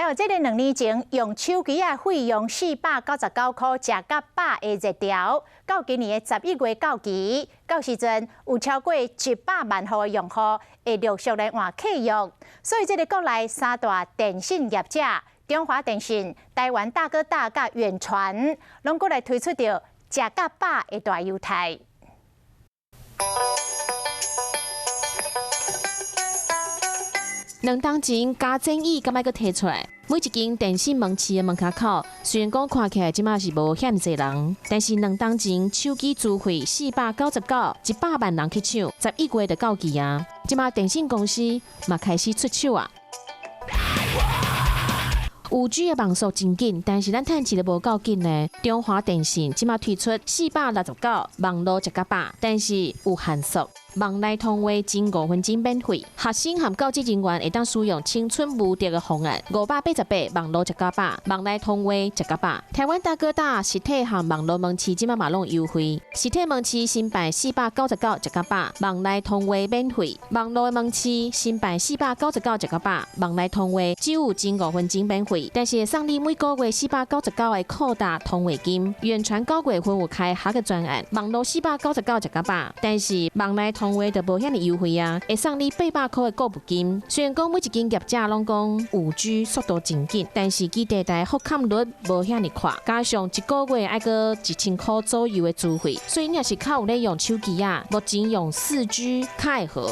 了，這个2年前用手機仔費用499箍食甲飽的熱潮，到今年的11月到期，到時陣有超過100萬戶的用戶會陸續來換契約，所以這个國內三大電信業者，中華電信、台灣大哥大佮遠傳，攏閣來推出著食甲飽的大優待。兩冬前加爭議，敢愛閣提出來？每一間電信門市的門跤口，雖然講看起來這馬是無遐爾濟人，但是兩冬前手機資費499，100萬人去搶，11月就到期啊！這馬電信公司嘛開始出手啊！5G 的網速真緊，但是咱趁錢就無夠緊呢。中華電信這馬推出469網路食甲飽，但是有限速。網內通話前5分鐘免費，學生和教職人員會當使用青春無敵的方案，588網路食甲飽，網內通話食甲飽。台灣大哥大實體和網路門市這馬嘛攏優惠，實體門市申辦499食甲飽，網內通話免費；網路門市申辦499食甲飽，網內通話只有前五分鐘免費，但是會送你每個月四百九十九的擴大通話金。遠傳9月份有開下個專案，網路四百九十九食甲飽，但是網內通話就無遐爾優惠啊，會送你800箍的購物金。雖然講每一間業者攏講5G 速度真緊，但是基地台覆蓋率無遐爾快，加上一個月愛閣1000箍左右的資費，所以你若是較有咧用手機啊，目前用4G 較會好。